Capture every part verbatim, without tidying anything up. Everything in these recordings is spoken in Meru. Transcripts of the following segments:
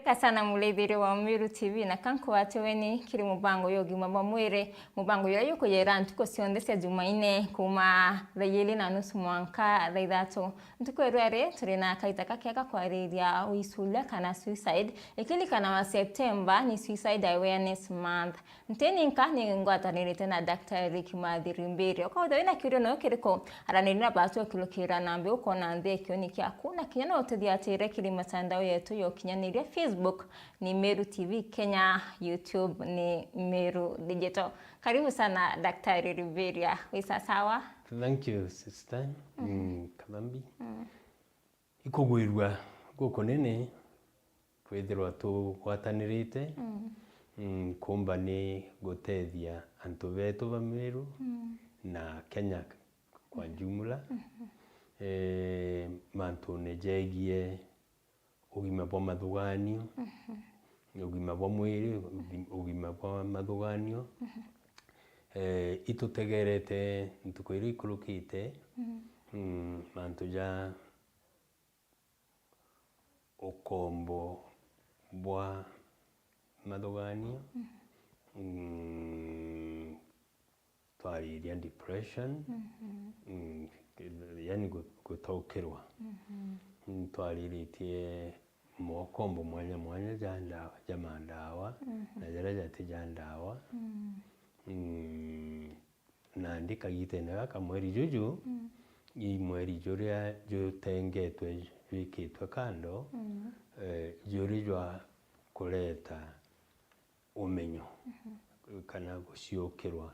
Eka sana muraithiria wa Meru T V, na ka nkwate weni kiri mubango ya ugima bwa mwiri, mubango juria jukujira ntuku cionthe cia Jumaine kuuma thaa ijiri na nusu mwanka thaa ithatu. Ntuku ya rweri turi na kaita kakega kwariria wicuria kana suicide, ikiririkana wa September ni Suicide Awareness Month. Nti ninka ni ngwatanirite na Daktari Kimathi Rimbiri. Ukautha wina kiuria no kiriku, araniri na batu ukirukira na mbi ukona nthi ikioni kiaku, na kinya no ututhiatire kiri mitandao yetu ya ukinyaniria, Facebook ni Meru T V Kenya, YouTube ni Meru Digital. Karibu sana Daktari Rimbiri, wisa sawa? Thank you, sister. Mm, Kathambi. Ikugwirua gukunene kwithirwa tugwatanirite, mm, kuumba ni gutethia antu betu ba Meru na Kenya kwa jumla, eh, mantune jegie ugima bwa mathuganio, ugima bwa mwiri, ugi-, ugima bwa mathuganio. Eh, itutegerete ntuku iria ikurukite, mm, mantu ja ukombo bwa mathuganio, mm, twariria depression, mm, yani gu-, gutaukirwa. Mm, twariritie mokombo mwanya mwanya ja ndawa, ja mandawa, na jaria jati ja ndawa. Mm, nandi kagitene gaka mweri juju, i mweri juria jutengetwe, jwikitwe kando, eh, juri jwa kureta umenyo kana guciukirwa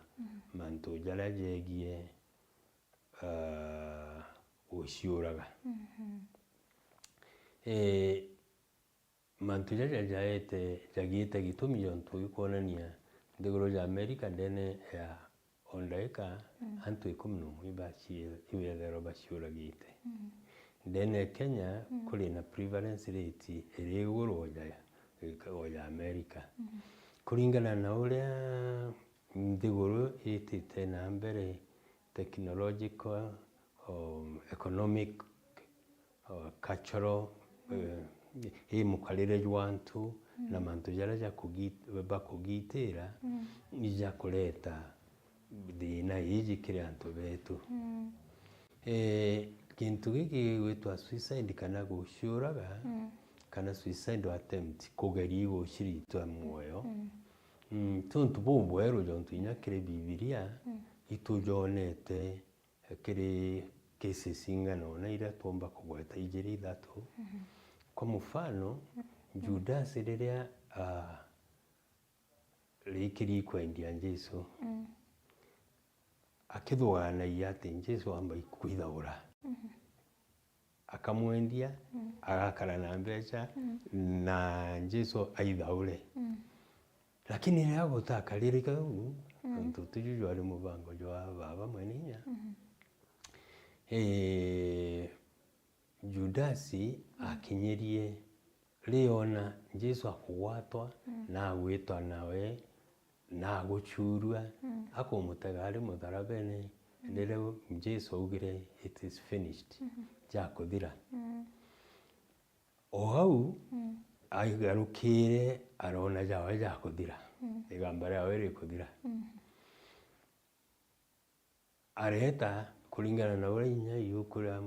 mantu jaria jegie, ah, guciuraga. Eh, Mantu jaja jaete, jagiite gitumi jontu gikwonania nthiguru ja Amerika ndene ya o ndaika, antu ikumi na umwe ibaci-, ibethairwa baciuragite. Ndene ya Kenya kuri na prevalence rate iri iguru o ja, o ja Amerika. Kuringana na uria nthiguru itite na mbere technological, um, economic, uh, cultural, eh, i mukarire jwa antu na mantu jaria ja kugi-, bakugitira, ni ja kureta thina iji kiri antu betu. Eh, gintu giki gigwitwa suicide kana guciuraga, kana suicide attempt, kugeria guciritwa muoyo. Mm, ti untu bubweru jontu inya kiri Bibilia itujonete kiri cases ing'ana ona iria twomba kugweta ijiri ithatu. Kwa mufano, Judas riria, ah, rikiri kwendia Jesu, akithugaanagia ati Jesu amba kwithaura. Akamwendia, agakara na mbeca, na Jesu aithaure. Lakini riria gutakarire kau, nontu tuju jwari mubango jwa Baba Mwene Inya, eh, Judasi akinyirie, riona Jesu akugwatwa, na agwitwa nawe, na agucurua, akumutega ari mutharabene, riria Jesu augire, "It is finished," jakuthira. O au, aigarukire, arona jawe jakuthira, igamba riawe rikuthira. Areeta kuringana na uria inya iuku ria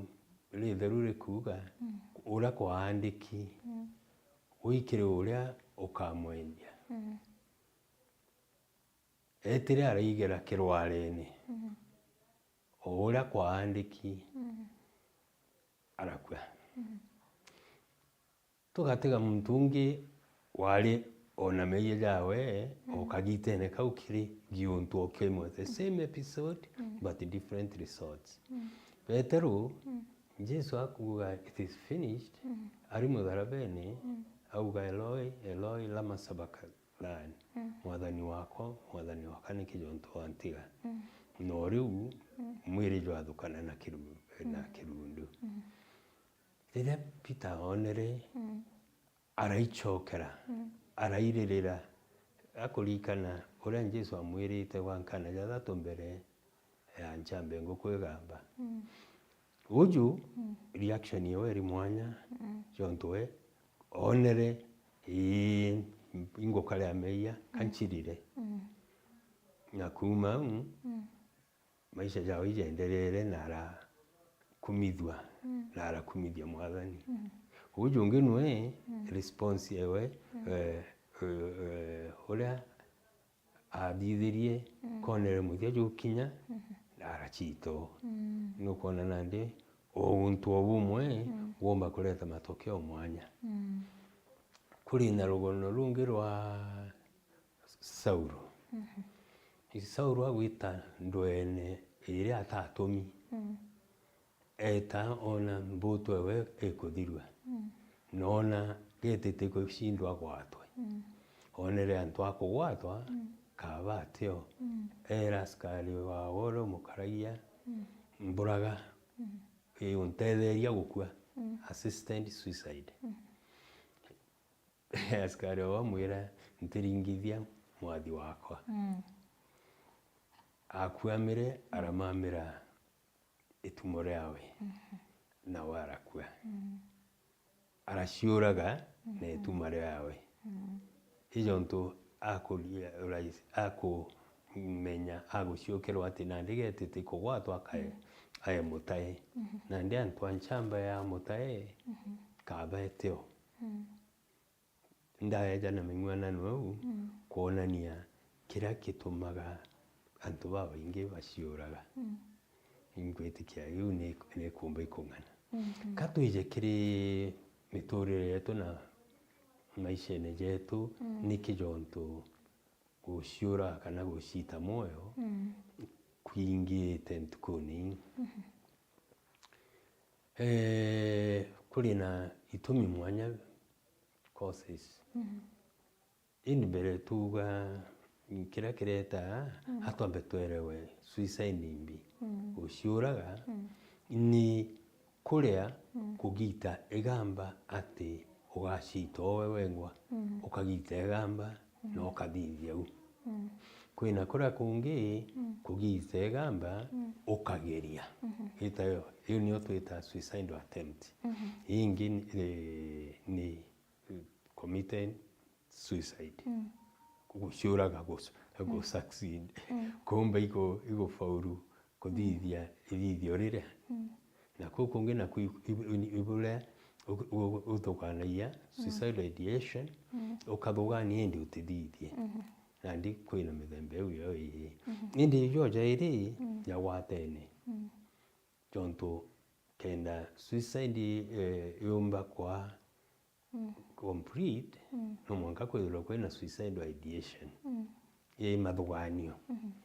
ritheru rikuuga, uria kwaandiki, wikire uria ukamwendia. Eetire araigera kirwarene, o uria kwaandiki, arakua. Tugatega muntu ungi wari o na meeyia jawe, o kagitene kau kiri giuntu o kimwe, the same episode, but different results. Peteru, Jesu akuuga, "It is finished," ari mutharabene, auga, "Eloi, Eloi, lama sabakthani?" Mwathani wakwa, Mwathani wakwa, niki jontu wantiga? No riu mwiri jwathukana na kiru-, na kirundu. Riria Peter oonere, araicokera, arairirira, akuririkana uria Jesu amwirite gwa nkana jathatu mbere ya nchambe nguku igamba. Uju, reaction yewe iri mwanya, jontu we oonere Ii, ingukarea meeyia, ka ncirire. Na kuuma au, maisha jao ijenderere na arakumithua, na arakumithia Mwathani. Uu jungi nwe response ewe, eh, eh, eh, uria athithirie, koonere muthia jukinya, na aracito. Nukwona nandi o untu o bumwe bwomba kureta matokeo mwanya. Kuri na rugono rungi rwa Saulu. Saulu agwita ndwene iria atatumi. Eeta oona mbutu ewe ikuthirua. Noona getite kucindwa agwatwe. Oonere antu a kugwatwa, kaaba atio. Eera askari wawe uria umukaragia, "Mburaga, ii untetheeria gukua." Assisted suicide. Askari ao bamwira, "Ntiringithia mwathi wakwa." Akuamire, aramamira itumo riawe, nawe arakua. Araciuraga na ituma riawe. Ijo ntu akuria urais-, akumenya, aguciokerwa ati nandi getite kugwatwa akae, ae mutae. Nandi antu a nchamba ya mutae, kaaba eteo. Ndaeja na ming'uanano iu kwonania kiria gitumaga antu babaingi baciuraga. Ingwitikia iu ni, ni kumba ikung'ana. Ka twije kiri miturire yetu na maishene jetu, niki jontu guciuraga kana gucita mwoyo kwingite ntukuni ii? Eh, kuri na itumi mwanya causes. Indi mbere tuuga kiria kiretaa, atwambe twerewe suicide ni mbi. Guciuraga ni kuria kugita igamba ati ugacita owe wengwa, ukagita igamba na ukathithia u. Kwina kuria kungi kugita igamba ukageria. Ita yo, iu niyo twita suicidal attempt. Ii ingi ni, ni committing suicide. Guciuraga gu, gu succeed. Kumba igu, igufaulu kuthithia ithithio riria. Na kuu kungi naku i, i, i, iburia u, u, uthuganagia suicidal ideation, ukathugania indi utithithie. Nandi kwina mithemba iu yo ii. Indi ijo jairi jagwatene. Jontu kenda suicide, eh, yumba kwa complete, no mwanka kwithirwa kwina suicidal ideation. I mathuganio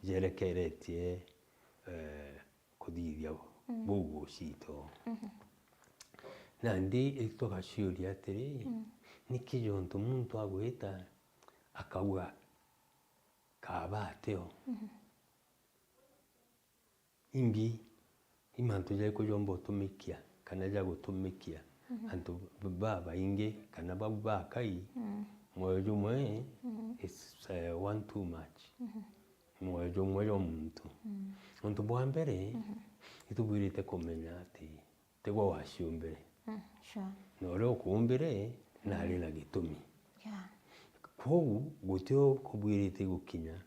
jerekeretie, eh, kuthithia buu gucito. Nandi tugaciuria atiri, niki jontu muntu agwita akauga kaaba ateo? Imbi i mantu jariku jomba utumikia kana jagutumikia antu babaingi kana bau bakai? Mwoyo jumwe is, eh, one too much. Mwoyo jumwe jwa muntu. Untu bwa mbere, itubwirite kumenya ati tigwe waciumbire. Mm, sure. Na uria ukuumbire nari na gitumi. Yeah. Kwou guti o kubwirite gukinya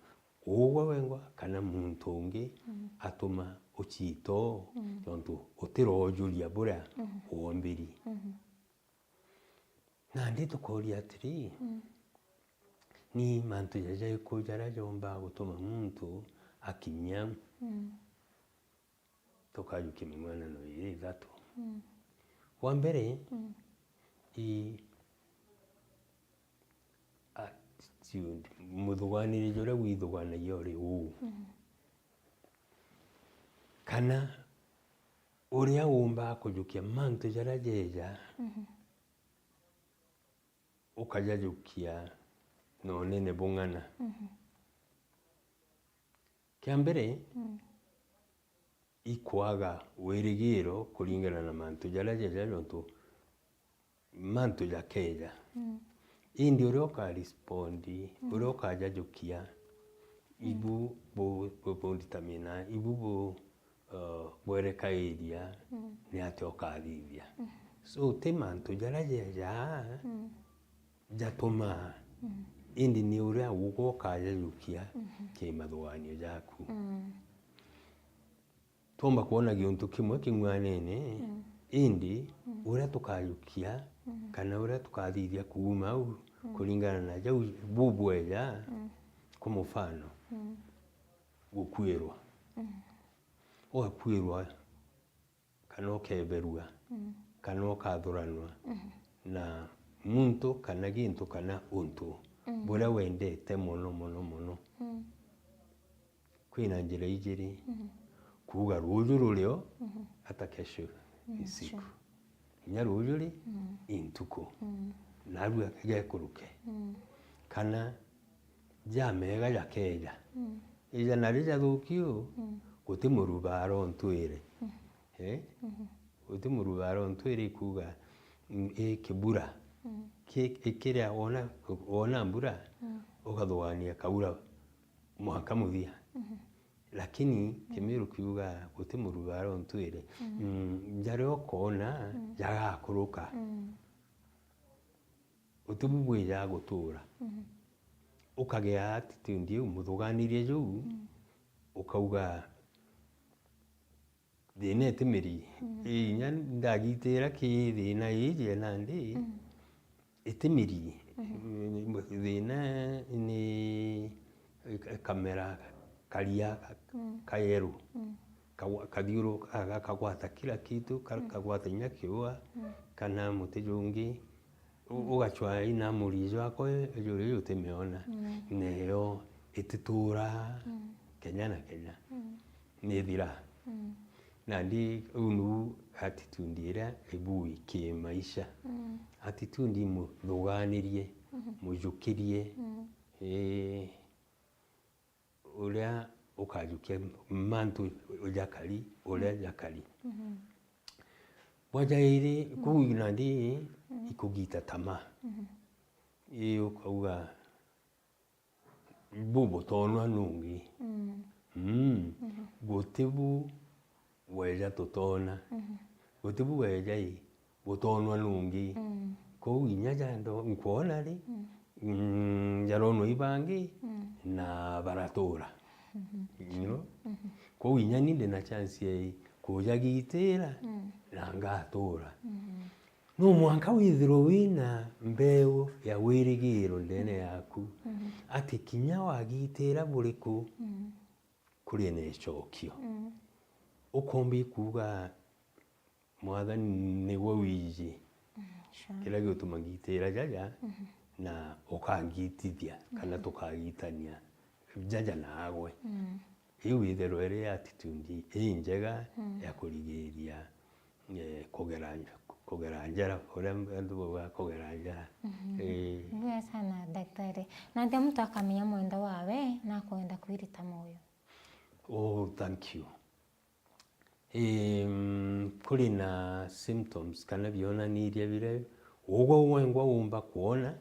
ugwe wengwa kana muntu ungi atuma uciita uu, nontu utiroojuria buria woombiri. Nandi tukooria atiri, ni mantu jaja jariku jaria joomba gutuma muntu akinya au? Tukajukia ming'uanano ii ithatu. Bwa mbere, i, a, attitude, muthuganiri juria withuganagia uri uu. Kana uria uumba kujukia mantu jaria jeja, ukajajukia na unene bung'ana. Kia mbere, ikwaga wirigiro kuringana na mantu jaria jeja, jontu mantu jakeja. Indi uria uka respond, uria ukajajukia, ibu bu, bu, bu determine, ibu bu, uh, bwerekairia ni atia ukathithia. So, ti mantu jaria jeja, jatumaa, indi ni uria ugwe ukajajukia ki mathuganio jaku. Twomba kwona giuntu kimwe king'uanene, indi uria tukajukia kana uria tukathithia kuuma au, kuringana na jau bubweja, kwa mufano, gukuirwa. Ugakuirwa, kana ukeberua, kana ukathuranwa na muntu kana gintu kana untu buria wendete mono, mono, mono. Kwina njira ijiri, kuuga ruuju rurio, hata kesho ni siku. Inya ruuju ri, i ntuku. Narua gekuruke. Kana jamega jakeja. Ija na rija thukiu, guti murubaro ntwire. Eh? Guti murubaro ntwire ikuuga, mm, i kibura. Ki-, i kiria wona, wona mbura, ukathugania kaura mwanka muthia. Lakini Kimiru kiuga guti murubaro ntwire. Mm, jaria ukoona jagakuruka. Uti bu bwija gutuura. Ukagea attitude iu, muthuganirie juu, ukauga, "Thina iti miri." Ii, inya ndagitira ki thina iji nandi, iti miri. Thina ni kamera karia ka-, kayeru. Kagwa-, kathiuru, ga-, gakagwata kila kitu, ka-, kagwata inya kiua, kana muti jungi. U-, ugacwa ina murijo akwa juria jutimiona. Neyo itituura kenya na kenya. Nithira. Nandi uu niu attitude iria ibui ki maisha. Attitude imuthuganirie, mujukirie. Ii. Uria ukajukia mantu jakari, uria jakari. Bwa jairi, kuu nandi ikugita tamaa. Ii ukauga, "Bu butonwa nungi." Mm. Guti bu weja tutona. Guti bu weja i, gutonwa nungi. Kou inya ja ndo-, nkwona ri, mm, jaronwa i bangi, na baratuura. You know? Kou inya ni ndi na chance ya i, kujagitira, na ngatuura. No mwanka withirwe wina mbeu ya wirigiro ndene yaku, ati kinya wagitira buriku, kuri na icokio. Ukombi kuuga, "Mwathani nigwe wiji kiria gigutuma ngitira jaja, na ukangitithia, kana tukagitania jaja naagwe." Iu itherwe iri attitude injega ya kurigiria, eh, kugera nj-, kugera njara, uria antu bauga kugera njara. Eh. Mbwega sana, daktari. Na atia muntu akamenya mwendwa wawe na akwenda kwirita mwoyo? Oh, thank you. Em, kuri na symptoms kana bionaniria biria ugwe wengwa umba kwona,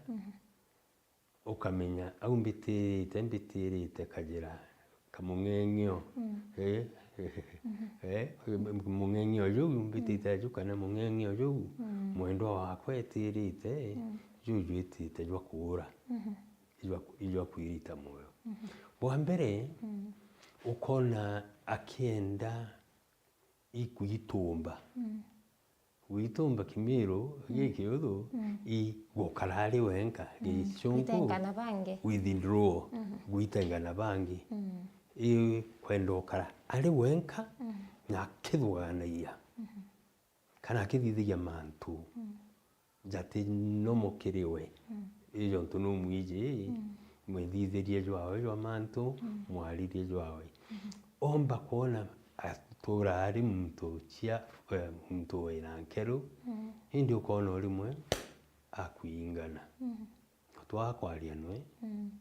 ukamenya, "Au mbitirite, mbitirite kajira kamung'eng'io." Eh, eh, mung'eng'io juu, mbitirite juu kana mung'eng'io juu, mwendwa wakwa etirite, juu jwitite jwa kuura, ijwa, ijwa kwirita mwoyo. Bwa mbere, ukona akienda ikwitumba. Gwitumba Kimiru gikiuthu, i gukara ari wenka, gicunku, gwitengana bangi, withdraw, gwitengana bangi. I kwenda ukara ari wenka, na akithuganagia, kana akithithagia mantu jati normal kiri we. Ijo ntu numwiji, mwithithirie jwawe jwa mantu, mwaririe jwawe. Omba kwona atura ari muntu cia, eh, muntu wina nkeru, indi ukona o rimwe akwingana. Twakwaria nwe,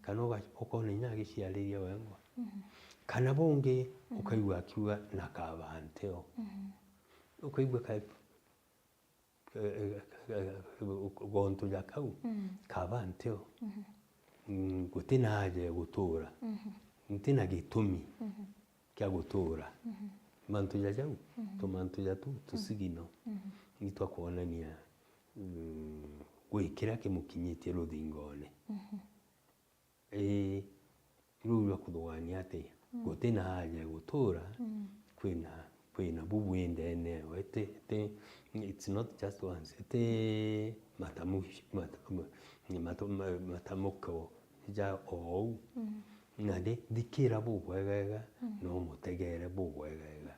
kana uga-, ukona inya agiciariria wengwa. Kana bungi, ukaigua akiuga na kaba nteo. Ukaigua ka-, eh, eh, eh, gontu ja kau, kaba nteo. Mm, guti na aja ya gutura. Nti na gitumi kia gutura. Mantu ja jau, tumantu ja tu, tusigino, ni twa kwonania, mm, gwi kiria kimukinyitie ruthingone. Ii, ruu rwa kuthugania ati guti na haja ya gutura, kwina, kwina bubwi ndene yawe, ti, ti, it's not just once, ti matamushi-, mata-, ma-, mata-, ma-, matamuko ja oou. Nandi thikira bubwegega, na umutegere bubwegega.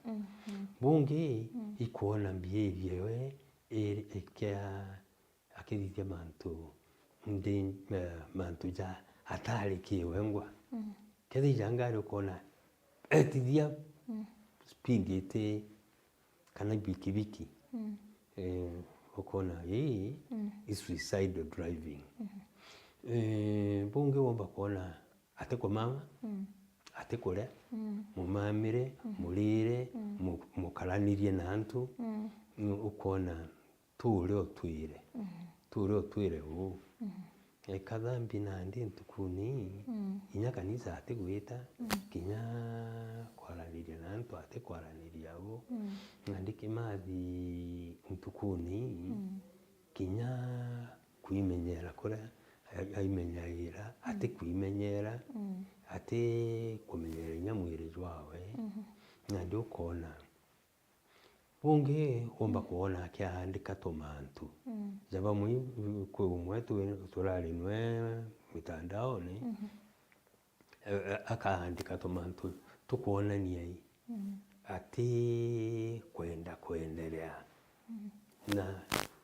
Bungi, ikwona behavior yawe iri ikia akithithia mantu ndi, eh, mantu ja atari kiwengwa. Kethira ja ngari ukona etithia speed iti kana bikibiki, eh, ukona ii i suicidal driving. Eh, bungi womba kwona atikumama, atikuria, mumamire, murire, mu-, mukaranirie na antu, ukwona tu uria utwire, tu uria utwire uu. Eka thambi nandi ntukuni, kinya kanisa atigwita, kinya kwaraniria na antu atikwaraniria uu. Nandi kimathi ntukuni, kinya kwimenyera kuria a-, aimenyagira, atikwimenyera, atikumenyera inya mwiri jwawe. Nandi ukona Bungi, womba kwona akiandika tumantu. Ja bamwe, kwi umwe tu-, turari nwe mitandaone, e, e, akaandika tumantu tukwonania i ati kwenda kwenderea na,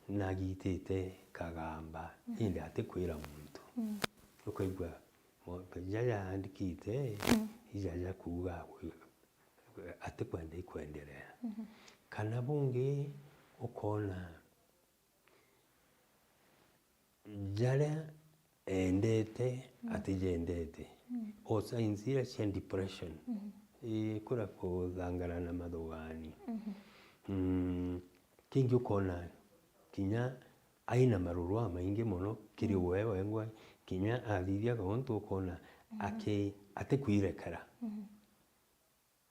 nagitite kagamba, indi atikwira muntu. Ukaigua mo-, jaja aandikite, ijaja kuuga atikwenda ikwenderea. Kana bungi ukoona jaria endete atijendete. O signs iria cia depression, ii, kuria kuthangara na mathugani. Mm, kingi ukoona kinya aina maruru amaingi mono kiri we wengwa, kinya athithia kauntu ukoona aki-, atikwirekera.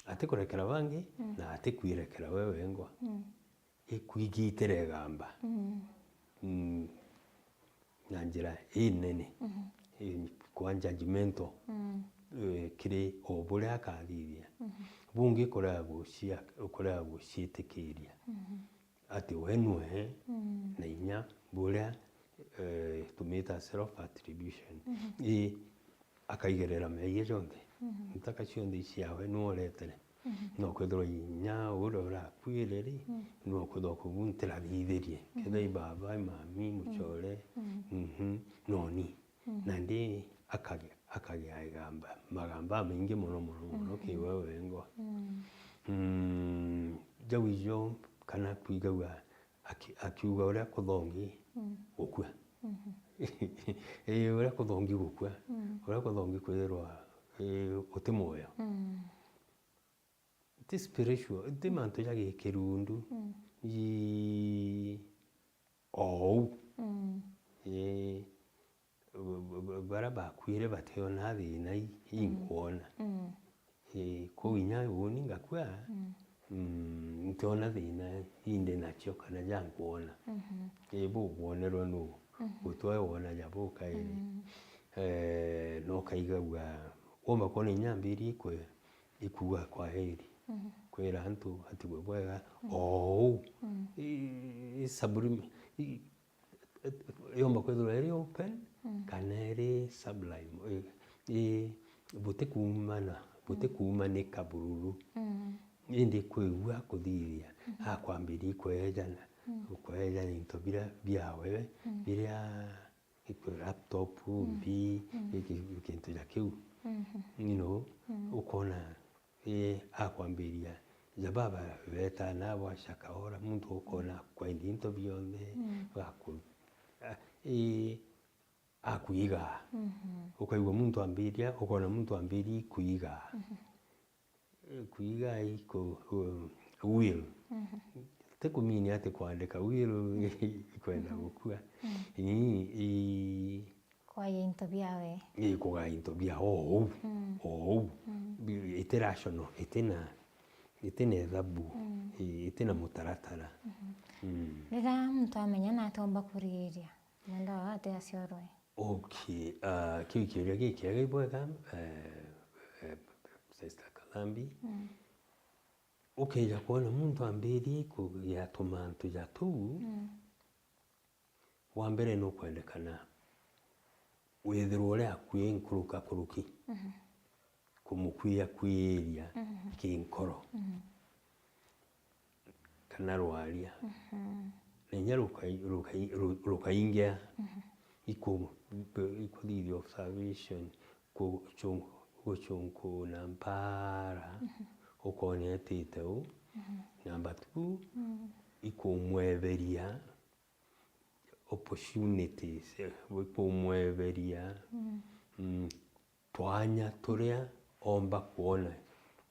Atikurekera bangi, na atikwirekera we wengwa. Ikwigitira igamba. Mm, na njira inene. I, kwa judgmental, eh, kiri o buria akathithia. Bungi kurega gucia-, kurega guciitikiria. Ati we nwe, na inya buria, eh, tumita self attribution. Ii, akaigerera meeyia jonthe. Ntaka cionthe iciawe nwe uretere. No kwithirwa inya uria urakuire ri, nwe kwithirwa kugu ntirathithirie. Kethira i baba, i mami, mucore, mhm, noni. Nandi akage-, akagia igamba, magamba amaingi mono, mono, mono, ki we wengwa. Mm, jau ijo, kana kwigagua aki-, akiuga uria kuthongi gukua. Ii, uria kuthongi gukua, uria kuthongi kwithirwa, ii, uti mwoyo. Ti spiritual, ti mantu ja gikirundu. Ii, oou. Ii, b-, b-, b-, baria bakuire bationa thina i, inkwona. Ii, kou inya uuni ngakua, mm, ntiona thina indi nacio kana ja nkwona. Ii, bukwonerwa nuu? Gutwe wona ja bukairi. Eh, na ukaigagua, womba kwona inya mbiri ikwe, ikuuga kwaheri. Kwira antu atigwe bwega, oou. I, i sublim-, i, yomba kwithirwa iri open, kana iri sublime. I, i, butikuumana, butikuumanika bururu. Indi kwigua kuthithia, akwambiria ikwejana, ikwejana into biria biawe, biria ikwe laptop, mbi, iki-, kintu ja kiu. You know, ukona, eh, akwambiria, ja baba beta na bwa shakaora, muntu ukona kwendi into bionthe, gaku-, a-, eh, akwiga. Ukaigua muntu ambiria, ukona muntu ambiria ikwiga. Eh, kwiga iko, eh, will. Ti kumini ati kwandika will ikwenda gukua. Ii, ii. Kwaya into biawe. Ii, kugaya into bia oou. Oou. Bi-, iti rational, iti na, iti na ithabu, ii, iti na mutaratara. Mm. Riria muntu amenya na atomba kuriria. Mwenda wawe ati aciorwe. Okay, ah, kiu kiuria gikiega ibwega, eh, eh, Sister Kalambi. Mm. Ukeja kwona muntu ambirie kugia tumantu ja tuu, Mm. wa mbere nukwendekana withirwe uri akui nkuruka kuruki, Mhm. kumukuia kuiria Mhm. kinkoro Mhm. kana rwaria. Mhm. Na inya rukai-, rukai-, ru-, rukaingia Mhm. iku-, ikuthithia observation, ku-, chung-, guchunkuna mpara, Mhm. ukonetite u, Mhm. namba two, Mm. ikumweberia opportunities, eh, ikumweberia, Mm. mm, twanya turia omba kwona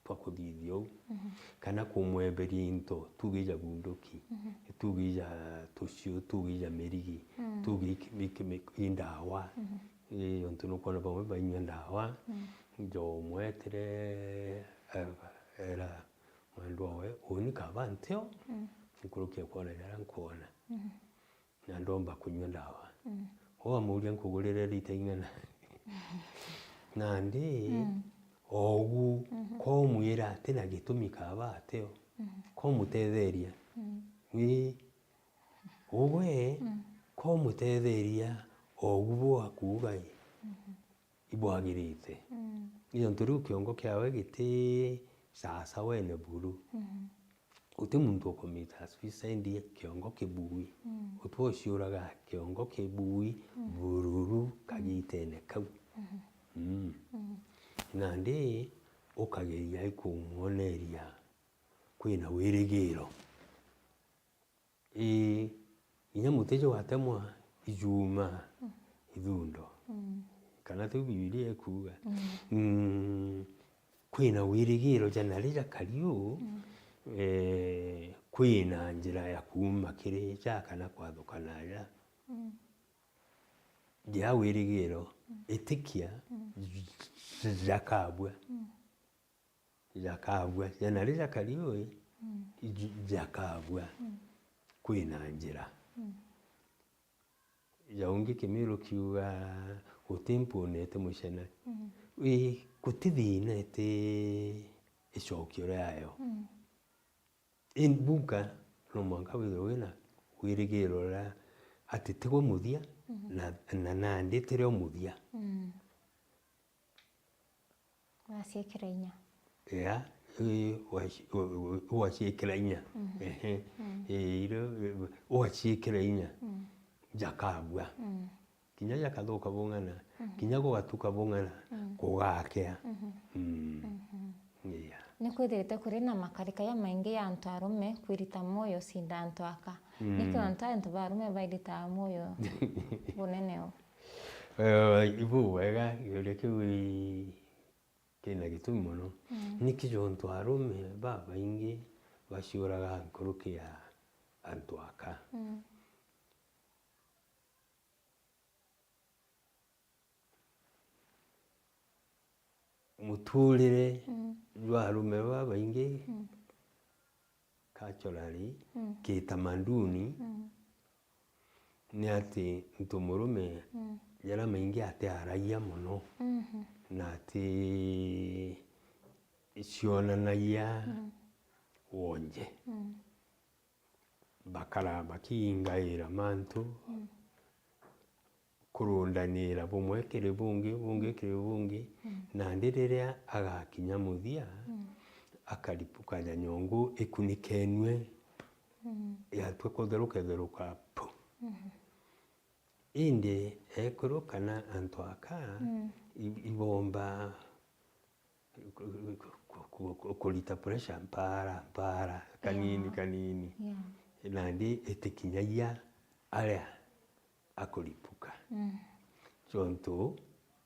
twa kuthithia uu, Mhm. kana kumweberia into, tuge ija bunduki, Mhm. tuge ija tucio, tuge ija mirigi, Mm. tuge iki-, iki-, iki-, i ndawa. Mhm. Ii, ontu nukwona bamwe bainyua ndawa, Mm. njomwetire, eh, era mwendwa we, uni kaba ntio, Mm. nkuruki ya kwona jaria nkwona. Mhm. Na ndomba kunyua ndawa. Mm. Wamuria nkugurire rita ing'ana? Nandi, Mm. ogu, Mhm. komwira ati na gitumi kaba ateo. Mhm. Komutetheria. Mm. Ii, ugwe, Mm. komutetheria ogu bwakuuga i, Mhm. ibwagirite. Mm. Ni ontu riu kiongo kiawe giti sasawa ene buru. Mhm. Guti muntu ukumita suicide kiongo kibui. Mm. Guti uciuraga kiongo kibui Mm. bururu kagitene kau. Mhm. Mm. Mm. Nandi ukageria ikumwoneria kwina wirigiro. Ii, inya muti jwatemwa ijuma Mm. ithundo. Mm. Kana tiu Bibilia ikuuga? Mm. Mm, kwina wirigiro ja nari jakari uu, Mm. eh, kwina njira ya kuuma kiri ja kana kwathukana ja. Mm. Gia wirigiro, itikia, Mm. jakabua. Mm. Jakabua. Ja nari jakari uu, Mm. ij-, jakabua. Mm. Kwina njira. Mm. Ja ungi Kimiru kiuga, guti mpunete mucena. Mm. Ii, guti thina iti icokio riayo. Mm. Indi bunka no mwanka withirwe wina wirigiro ria ati tigwe muthia, Mhm. na, na nandi tirio muthia. Mm. Waciikira inya. Ea, ii, waci-, u-, u-, ugaciikira inya. Mhm. Ehe. Mm. Ii, irio, ugaciikira inya. Mm. Jakabua. Mm. Kinya jakathuka bung'ana, Mhm. kinya gugatuka bung'ana, Mm. kugakea. Mhm. Mm. Mhm. Ea. Ni kwithirite kuri na makarika jamaingi ya antu arume kwirita mwoyo cinda antu aka. Mm. Niki antu antu ba arume bairitaga mwoyo bunene uu? Eh, ibu wega, kiuria kiu i-, kina gitumi mono. Mm. Niki jontu arume babaingi baciuraga nkuruki ya antu aka? Mm. Muturire, mm, jwa arume babaingi, mm, culturally, mm, kitamaduni, mm, ni ati ntu murume, mm, jaria maingi atiaragia mono, mhm, na ati cionanagia, mm, wonje. Mm. Bakara bakiingaira mantu, mm, kurundanira bumwe kiri bungi, bungi kiri bungi, mm, nandi riria agakinya muthia, mm, akaripuka ja nyongu ikunikenue, mm, yatue kutheruka itheruka pu. Mm. Indi ekuru kana antu aka, mm, i-, ibomba ku-, ku-, ku-, ku-, kurita pressure mpara, mpara, kanini, yeah, kanini. Yeah. Nandi itikinyagia aria akuripuka. Mm. Jontu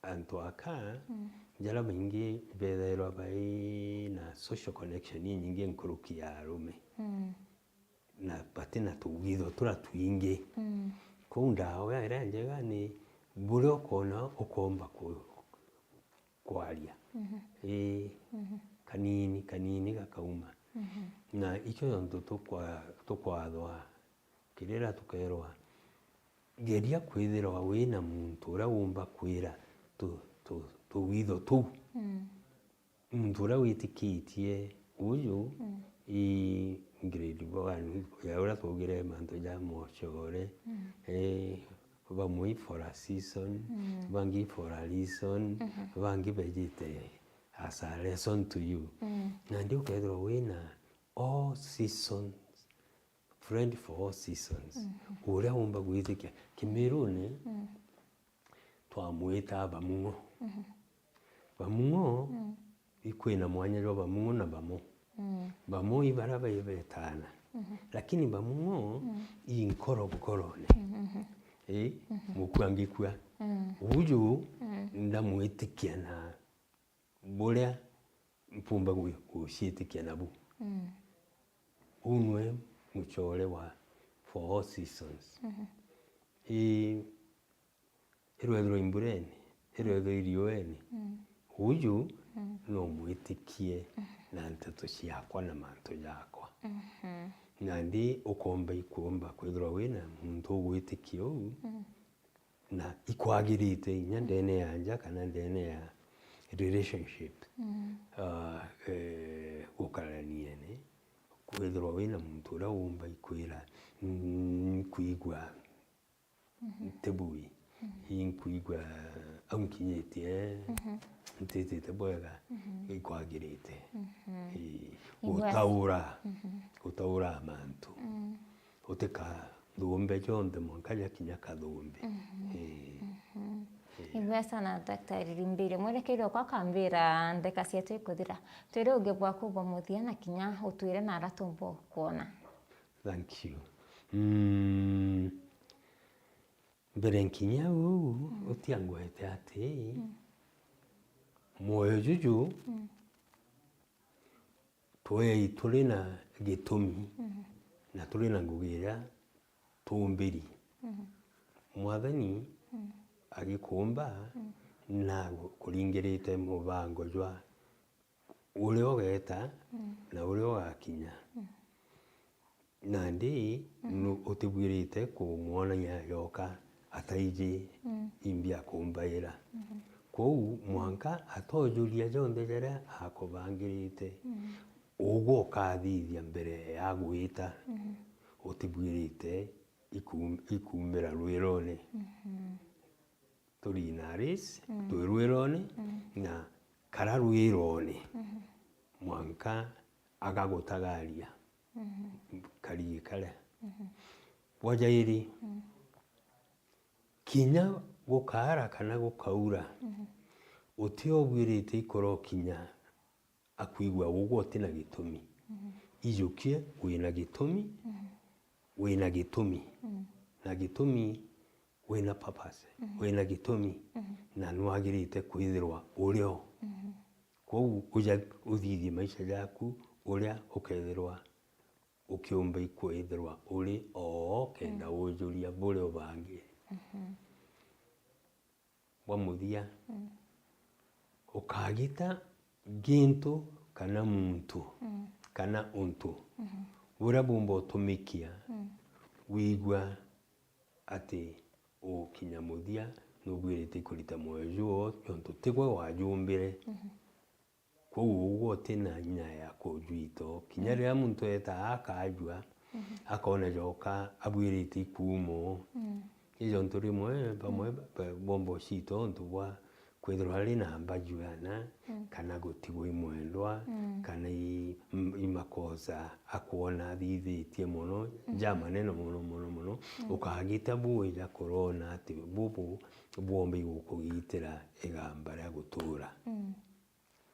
antu aka, mm, jaria maingi bethairwa bai na social connection inyingi nkuruki ya arume. Mm. Na bati na tugwitho turia twingi. Mm. Kou ndawa iria njega ni buria ukona ukomba ku-, kwaria. Mhm. Ii, mhm, kanini, kanini gakauma. Mhm. Na ikio jontu tukwa-, tukwathwa kirira tukerwa, geria kwithirwa wina muntu uria umba kwira tu-, tu-, tuwitho tuu. Mm. Muntu uria witikitie uju, mm, i grade one, ya uria twaugire mantu ja mochore, mm, eh, bamwe i for a season, mm, bangi i for a reason, mhm, bangi bejite as a lesson to you. Mm. Nandi ukethirwa wina all seasons, friend for all seasons, mhm, uria umba gwitikia. Kimiruni, mm, twamwita Bamung'o. Mhm. Bamung'o, mm, ikwina mwanya jwa Bamung'o na Bamo. Mm. Bamo i baria bai betana. Mhm. Lakini Bamung'o, mm, i nkoro nkorone. Mhm. Ii, mhm, mukua ngikua. Mm. Uju, mm, ndamwitikia na buria mpumba gwi-, guciitikia nabu. Mm. Uu nwe muchore wa for all seasons. Mhm. Ii, irwethirwa imburene, irwethirwa iriuene, mm, uju, mm, no mwitikie, mhm, na nteto ciakwa na mantu jakwa. Mhm. Nandi ukomba ikumba kwithirwa wina muntu ugwitikia uu, mm, na ikwagirite inya ndene ya nja kana ndene ya relationship, mm, ah, eh, gukaraniene, kwithirwa wina muntu uria umba ikwira, "Mm, nkwigua mhm, ntibui, mhm, inkwigua au nkinyitie, mhm, ntitite bwega, mhm, ikwagirite." Mhm. Ii, igwe gutaura, mhm, gutaura mantu. Mm. Utikathumbe jonthe mwanka jakinya kathumbi. Mhm. Ii. Mhm. Ii. Igwe sana, Daktari Rimbiri. Mwerekeria okwa akambira ndeka cietu ikuthira. Twire uge bwaku bwa muthia na kinya utwire na ara tumba kwona. Thank you. Mm, mbere nkinya uu, mm, utiangwete ati, mm, mwoyo juju, mm, twei turi na gitumi, mm, na turi na ngugi iria tuumbiri. Mm. Mwathani, mm, agikumba, mm, na kuringirite mubango jwa uria ugeeta, mm, na uria ugakinya. Mm. Nandi, mm, nu-, utibwirite kumwonania yoka ataiji, mm, imbi akumbaira. Mm-hmm. Kwou mwanka atojuria jonthe jaria akubangirite, mm, ugwe ukathithia mbere ya gwita, mm-hmm, utibwirite ikum-, ikumira rwirone. Mm-hmm. Turi in a race, mm, twi rwirone, mm, na kara rwirone, mhm, mwanka agagutagaria, mhm, karigi karia. Mhm. Bwa jairi, mm, kinya gukaara kana gukaura, mhm, utiobuirite ikorokinya akwigua ugwe uti na gitumi. Mhm. Ijukie wina gitumi, mhm, wina gitumi. Mhm. Na gitumi wina purpose, mhm, wina gitumi, mhm, na nwagirite kwithirwa urio. Mhm. Kwou uja uthithie maisha jaku uria ukethirwa ukiumba ikwithirwa uri oo kenda, mm, ujuria buria ubangi. Mhm. Bwa muthia, mm, ukagita gintu kana muntu, mm, kana untu, mhm, buria bumba utumikia, mm, wigua ati ukinya muthia, nubwirite kurita mwoyo juo, nontu tigwe wajumbire. Mhm. Kwou ugwe uti na inya ya kujwita. Kinya, mm, riria muntu etaa akajua, mhm, akona joka abwirite ikuumo. Mm. Ni jontu rimwe bamwe, mm, ba-, ba-, bomba ucita untu bwa kwithirwa ari na mbaju ana, mm, kana gutigwa i mwendwa, mm, kana i, m-, i makosa akwona athithitie mono, mm, ja manene mono, mono, mono, mm, ukagita bu wija kurona ati bubu bwomba igukugitira igamba ria gutura. Mm.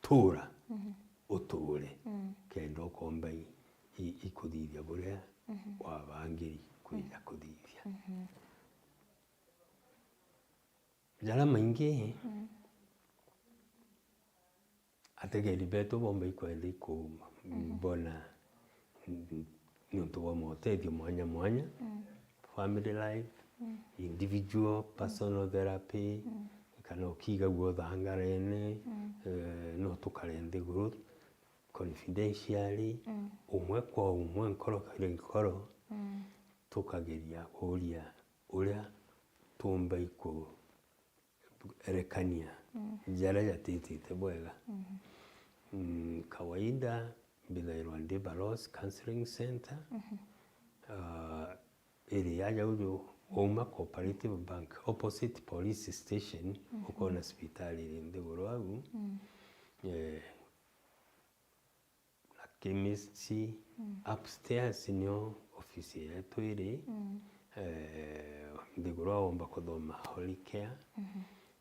Tuura, mhm, utuure, mm, kenda ukomba i, i, ikuthithia buria, mhm, wabangiri kwija, mm, kuthithia. Mhm. Jaria maingi, mm, ategeri betu bomba ikwenda iku-, mhm, mbona niuntu bwa motethio mwanya mwanya, mm, family life, mm, individual, mm, personal therapy, mm, kana ukigagua uthangarene, mm, eh, no tukare nthiguru confidentially, mm, umwe kwa umwe, nkoro kiri nkoro, mm, tukageria kuuria uria tumba iku erekania jaria jatitite bwega. Mm, kawaida mbithairwa ndi Baros Counseling Center. Ah, iri aja uju wauma Cooperative Bank, opposite police station, ukona cibitari iri nthiguru au. Eh, na chemistry. Upstairs nio ofisi yetu iri. Eh, nthiguru aomba kuthoma Holy Care.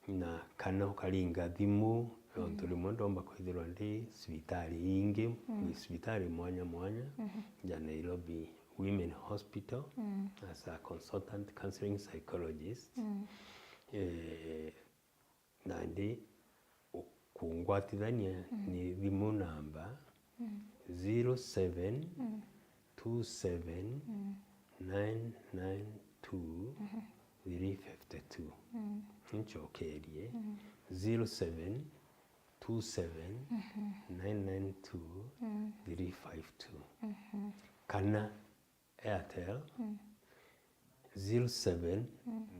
Na kana ukaringa thimu, nontu rimwe ndomba kwithirwa ndi cibitari ingi, cibitari mwanya mwanya, ja Nairobi Women Hospital, as a consultant counseling psychologist. Eh, nandi u-, kungwatithania ni thimu namba zero seven two seven nine nine two three fifty two. Ncokerie, zero seven two seven nine nine two three five two. Kana Airtel, zero seven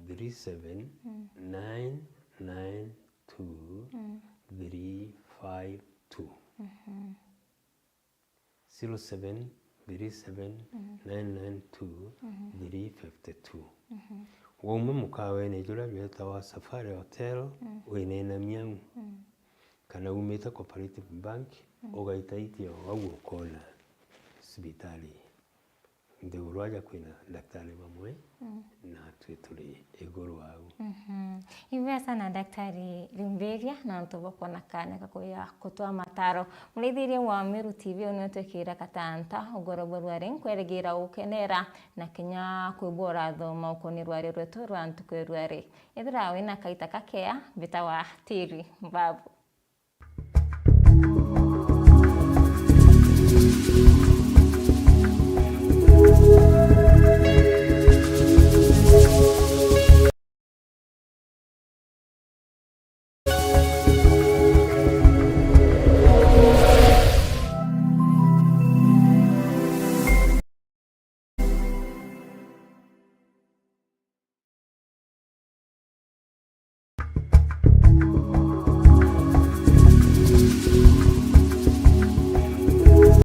three seven nine nine two three five two. Zero seven three seven nine nine two three fifty two. Wauma mukawene juria jwetawa Safari Hotel, winena Miang', kana umite Cooperative Bank, ugaita itia o au ukona cibitari nthiguru aja kwina ndaktari bamwe, natwi turi iguru au. Ibwega sana Daktari Rimbiria, nontu bwa kwona kanya ga kuja kutwa mataro. Muraithiria wa Meru T V, uni utwikira katanta ugoro bwa rwari, nkwerigira ukenera na kinya kwigua urathoma ukoni rwari rwetu rwa ntuku ya rwari. Ethira wina kaita kakea, mbita wa tiri mbabu.